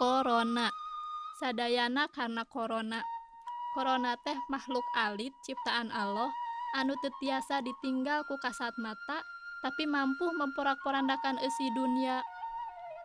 Corona. Sadayana karena corona. Corona teh makhluk alit ciptaan Allah anu teu tiasa ditinggal ku kasat mata tapi mampu memporak-porandakan eusi dunia.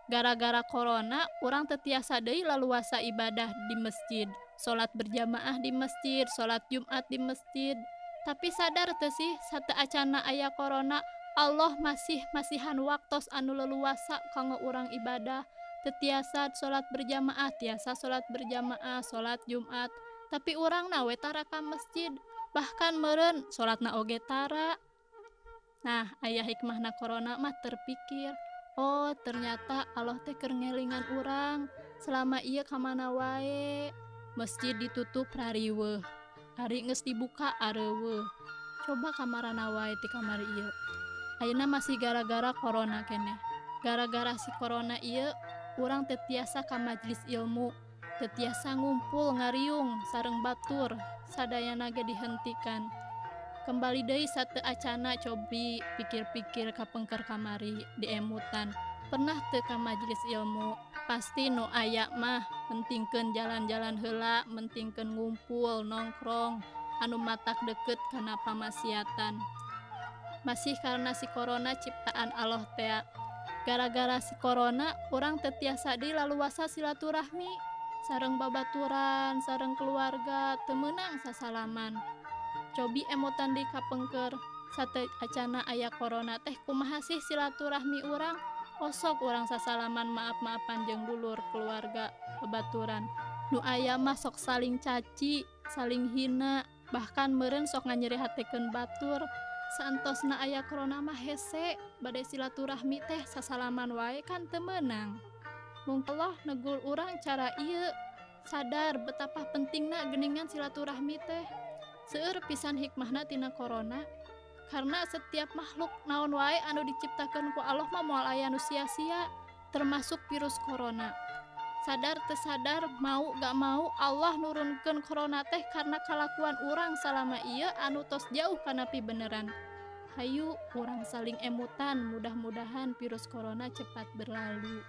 Gara-gara corona urang teu tiasa deui laluasa ibadah di masjid, salat berjamaah di masjid, salat Jumat di masjid. Tapi sadar teu sih, sateuacanna aya corona, Allah masih masihan waktos anu leluasa kanggo urang ibadah. Teu tiasa salat berjamaah, tiasa salat berjamaah, salat Jumat, tapi urangna we tara ka masjid, bahkan meureun salatna oge tara. Nah, aya hikmahna corona mah terpikir, oh ternyata Allah teh keur ngelingan urang selama ieu ka mana wae. Masjid ditutup rariweuh, ari geus dibuka areuweuh. Coba kamarana wae ti kamari ieu. Ayeuna masih gara-gara corona keneh. Gara-gara si corona ieu urang teu tiasa ka majelis ilmu, teu tiasa ngumpul ngariung sareng batur, sadayana ge dihentikan. Kembali deui sateuacanna, cobi pikir-pikir kapengker kamari diemutan. Pernah teu ka majelis ilmu? Pasti nu aya mah mentingkeun jalan-jalan heula, mentingkeun ngumpul nongkrong anu matak deket kana pamaksiatan. Masih karena si corona ciptaan Allah tea. Gara-gara si corona urang teu tiasa deui laluasa silaturahmi sareng babaturan, sareng keluarga, teu meunang sasalaman. Cobi emutan deui kapengker sateuacanna aya corona teh kumaha sih silaturahmi urang? Osok urang sasalaman, maaf-maafan jeung dulur, keluarga, babaturan. Nu aya mah sok saling caci, saling hina, bahkan meureun sok nganyerihatekeun batur. Saentosna aya corona mah hese bade silaturahmi teh, sasalaman wae kan teu meunang. Mung Allah negur urang cara ieu, sadar betapa pentingna geuningan silaturahmi teh. Seueur pisan hikmahna tina corona, karena setiap makhluk naon wae anu diciptakeun ku Allah mah moal aya nu sia-sia, termasuk virus corona. Sadar teu sadar, mau gak mau, Allah nurunkeun corona teh karena kalakuan urang salama ieu anu tos jauh kana pibeneran. Hayu urang saling emutan, mudah-mudahan virus corona cepat berlalu.